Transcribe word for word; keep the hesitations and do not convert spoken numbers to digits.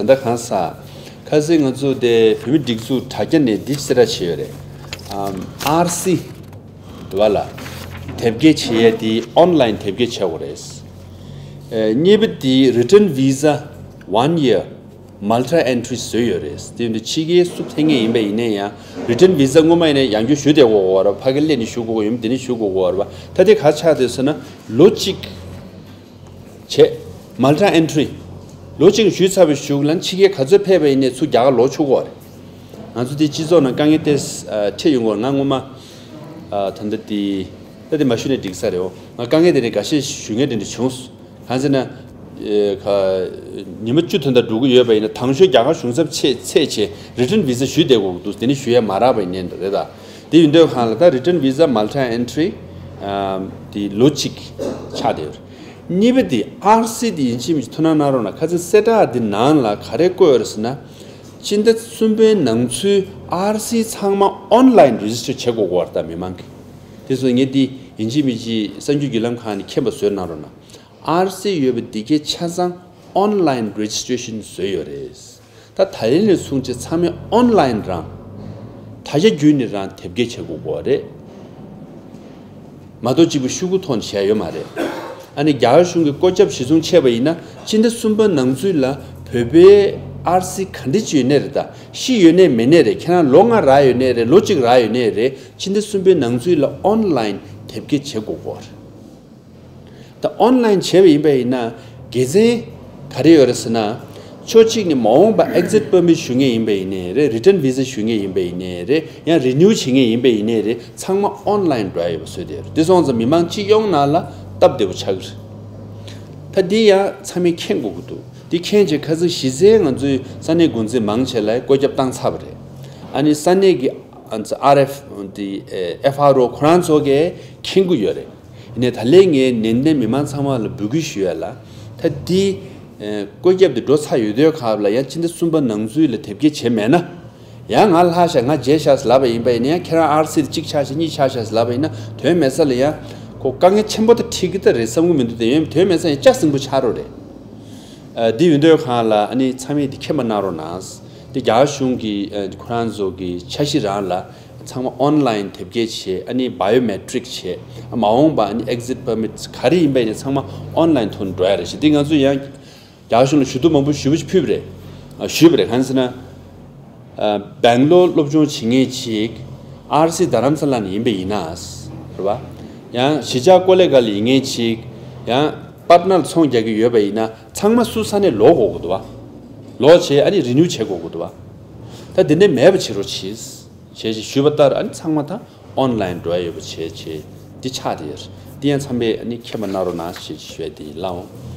ད་གང་ཟག་ཁ་སང་ང་ཚོ་དེ་བོད་མི་སྒྲིག་འཛུགས་དྲ་རྒྱ་ནས་འདི་གསལ་བསྒྲགས་བྱས་ཡོད་རེད། ཨམ། ཨར་སི་དེ་བ་ལ་དེབ་སྐྱེལ་བྱེད་ཡས་དེ་ཨོན་ལའིན་དེབ་སྐྱེལ་བྱེད་དགོས་རེད། ཨེ། གཉིས་པ་དེ་return visa one year multi entry བཟོས་ཡོད་རེད། དེ་ཡིན་དུས་ཕྱི་རྒྱལ་སུ་ཕེབས་མཁན་ཡིན་པ་ཡིན་ན་ཡང་return visa སྔོན་མ་ཡིན་ན་ཡང་བསྐྱར་ཞུ་བསྡད་དགོས་ཀྱི་ཡོད་རེད། ཕ་གིར་སླེབས་ནས་ཞུ་དགོས་ཀྱི་ཡོད། དེ་ནས་ཞུ་དགོས་ཀྱི་ཡོད་རེད་པ། ད་དེ་ག་ཆགས་བསྡད་ཟེར་ན་ལོ་གཅིག་བྱས། multi entry ལོ་གཅིག་ཞུས་ཚར་བའི་གཞུག་ལ་ཕྱི་རྒྱལ་ག་ཚོད་ཕེབས་པ་ཡིན་ནའི་ཚུར་རྒྱ་གར་ལོག་ཆོག་གི་རེད། ང་ཚོ་དེ་སྤྱི་ཚོགས་ནང་དཀའ་ངལ་ཏོག་ཙམ་འཕྲད་ཡོང་གི་ཡོད་རེད། ང་སྔོན་མ་ད་ལྟ་དེ་ད་དེ་མ་ཞུས་ན་འགྲིག་ས་རེད། འོ་ང་དཀའ་ངལ་དེ་འདྲ་འགའ་ཤས་ཞུ་མཁན་དེ་འདྲ་བྱུང་སོང་། གང་ཟེར་ན། ཨེ། ཁ། ཉི་མ་བཅུ་དོན་དག་འགྲོ་གི་ཡོད་པ་ཡིན་ན་དང་ཤོས་རྒྱ་གར་གཞུང་ཚབ་ཆེད་ཚད་བྱས་return visa ཞུས་བསྡད་དགོས་ཀྱི་འདུག་དེ་ནི་ཞུ་ཡ་མ་རག་པ་ཡིན་ནའི་རེད་ད། དེ་ཡིན་དུས་གང་ལ་ད་return visa multi entry ཨམ། དེ་ལོ་གཅིག་ཆགས་བསྡད་ཡོད་རེད། གཉིས་པ་དེ་ཨར་སི་དེ་ཡིན་གཅིག་མིན་གཅིག་ཐུགས་སྣང་གནང་རོགས་གནང་། ཁ་སང་གསལ་བསྒྲགས་དེ་ནང་ལ་ག་རེ་བཀོད་ཡོད་རེད་ཟེར་ན། སྤྱི་ཟླ་གསུམ་པའི་ནང་ཚུད་ཨར་སི་ཚང་མ་ཨོན་ལའིན་རེ་ཇི་སི་ཊར་བྱེད་དགོས་ཀྱི་ཡོད་རེད་ད་མི་མང་གིས། དེ་ཚོ་ངས་འདི་ཡིན་གཅིག་མིན་གཅིག་གསར་འགྱུར་བརྒྱུད་ལམ་ཁག་ནས་མཁྱེན་པ་བཟོས་གནང་རོགས་གནང་། ཨར་སི་ཡོད་པ་འདི་གའི་ཆ་ཚང་ཨོན་ལའིན་རེ་ཇི་སི་ཊེ་ཤན་བཟོས་ཡོད་རེད། ད་ད་ལན་ནས་བཟུང་བྱས་ཚང་མས་ཨོན་ལའིན་རང་། དྲ་རྒྱ་བརྒྱུད་ནས་རང་དེབ་སྐྱེལ་བྱེད་དགོས་ཀྱི་རེད། མ་གཏོགས་གཅིག་པུ་ཤོག་གུ་ཐོག་ནས་བྱས་ཡོད་མ་རེད། ཨ་ནི་རྒྱ་གར་གཞུང་གི་བཀོད་ཁྱབ་གཞི་བཟུང་བྱས་པ་ཡིན་ན་ཕྱི་ཟླ་གསུམ་པ་ནང་ཚུད་ལ་བོད་པའི་ཨར་སི་ག་འདྲ་ཅིག་ཡོད་ནའི་རེད། ད་ཤི་ཡོད་ནའི་མེད་ནའི་རེད། ཁྱེད་རང་ལོ་ལྔ་རག་ཡོད་ནའི་རེད། ལོ་གཅིག་རག་ཡོད་ནའི་རེད། ཕྱི་ཟླ་གསུམ་པའི་ནང་ཚུད་ལ་ཨོན་ལའིན་དེབ་སྐྱེལ་བྱེད་དགོས་ཀྱི་རེད། ད་ཨོན་ལའིན་བྱས་པ་ཡིན་པ་ཡིན་ན་དགེ་མཚན་ག་རེ་ཡོད་རེད་ཟེར་ན། ཕྱོགས་གཅིག་ནས་མ་འོངས་པ་ཨེག་ཟིཊ་པར་མིཊ་ཞུ་མཁན་ཡིན་པ་ཡིན་ནའི་རེད། རི་ཊན་བི་ཟ་ཞུ་མཁན་ཡིན་པ་ཡིན་ནའི་རེད། ཡང་རི་ནིའུ་བྱེད་མཁན་ཡིན་པ་ཡིན་ནའི་རེད། ཚང་མ་ཨོན་ལའིན་འགྲོ་ཡ་ཡོད་པ་བཟོས་བསྡད་ཡོད་རེད། དེ་སོང་ཙང་མི་མང་སྤྱི་ཡོངས་ནང་ལ་སྟབས་བདེ་པོ་ཆགས་ཀྱི་རེད། ད་འདི་ཡང་ཚང་མས་མཁྱེན་དགོས་ཀྱི་འདུག་འདི་མཁྱེན་བྱས་ཁ་སང་གཞི་རྩའི་ང་ཚོའི་ས་གནས་འགོ་འཛིན་མང་ཆེ་ལ་བཀོད་ཁྱབ་བཏང་ཚར་བ་རེད། ཨ་ནི་ས་གནས་ཀྱི་ཨ་ནི་ཨར་ཨེཕ་འདི་ཨེཕ་ཨར་ཨོ་ཁོ་རང་ཚོ་གིས་མཁྱེན་གྱི་ཡོད་རེད། ཡིན་ནའི་ད་ལན་ངས་ནན་ཏན་མི་མང་ཚང་མ་ལ་འབོད་སྐུལ་ཞུ་ཡ་ལ། ད་འདི་ཨེ་བཀོད་ཁྱབ་འདི་འགྲོ་ཚར་ཡོད་དུས་སྐབས་ལ་ཡང་ཕྱི་ཟླ་གསུམ་པ་ནང་ཚུད་ལ་དེབ་སྐྱེལ་བྱས་མེད་ན། ཡང་ང་ལྷག་ཤག་ང་བརྗེད་ཤག་ཟེར་ལབ་པ་ཡིན་པ་ཡིན་ན། ཡང་ཁྱེད་རང་ཨར་སི་དེ་གཅིག་ཆགས་ཤག་གཉིས་ཆགས་ཤག་ཟེར་ལབ་པ་ཡིན་ན། དོན་མེད་ས་ལ་ཡང་ཁོ་དཀའ་ངལ་ཆེན་པོ་དང་འཕྲད་ཀྱི་ད་རེད་བསམ་གྱི་མི་འདུག་དེ་ཡང་དོན་མེད་ས་ཡང་ལྕགས་སྲིན་པོ་ཆགས་རོགས་རེད། ཨ། འདི་ཡོད་དུས་སྒང་ལ་ཨ་ནི་ཚང་མས་འདི་མཁྱེན་པ་གནང་རོགས་གནང་། འདི་རྒྱ་གར་གཞུང་གི་ཨ་ཁོ་རང་ཚོ་གི་འཆར་གཞི་རང་ལ་ཚང་མ་ཨོན་ལའིན་དེབ་སྐྱེལ་བྱས། ཨ་ནི་བ་ཡོ་མེ་ཊིག་བྱས། ཨ། མ་འོངས་པ་ཨ་ནི་ཨེག་ཟིཊ་པར་མིཊ་ག་རེ་ཡིན་པ་ཡིན་ནའི་ཚང་མ་ཨོན་ལའིན་ཐོག་ནས་འགྲོ་ཡ་རེད་ཞེས། འདི་ང་ཚོ་ཡང་རྒྱ་གར་གཞུང་ལ་ཞུ་གཏུག་མང་པོ་ཞུས་པ་ཞིག་ཕུལ་བ་རེད། ཨ། ཞུས་པ་རེད། གང་ཟེར་ན། ཨ། སྦེང་ལོར་སློབ་སྦྱོང་བྱེད་མཁན་ཅིག་ཨར་སི་རྡ་རམ་ས་ལ་ནས་ཡིན་པ་ཡིན་ན། རེད་པ། ཡང་གཞིས་ཆགས་ཀོ་ལེ་གྷལ་ལ་ཡིན་མཁན་ཅིག་ཡང་པཊ་ནར་ཚོང་རྒྱག་གི་ཡོད་པ་ཡིན་ན། ཚང་མ་སུ་ས་གནས་ལོག་དགོས་ཀྱི་འདུག་པ། ལོག་བྱས་ཨ་ནི་རི་ནིའུ་བྱེད་དགོས་ཀྱི་འདུག་པ། ད་དེ་འདྲ་མེད་པ་བྱེད་རོགས་གྱིས། བྱས་ཞེས་ཞུས་པ་ལྟར་ཨ་ནི་ཚང་མ་ད་ཨོན་ལའིན་འགྲོ་ཡ་ཡོད་པ་བྱས་བྱས་འདི་ཆགས་བསྡད་ཡོད་རེད། འདི་ཡང་ཚང་མས་ཨ་ནི་མཁྱེན་པ་གནང་རོགས་གནང་ཞེས་ཞུ་ཡ་དེ་ཡིན་ལགས།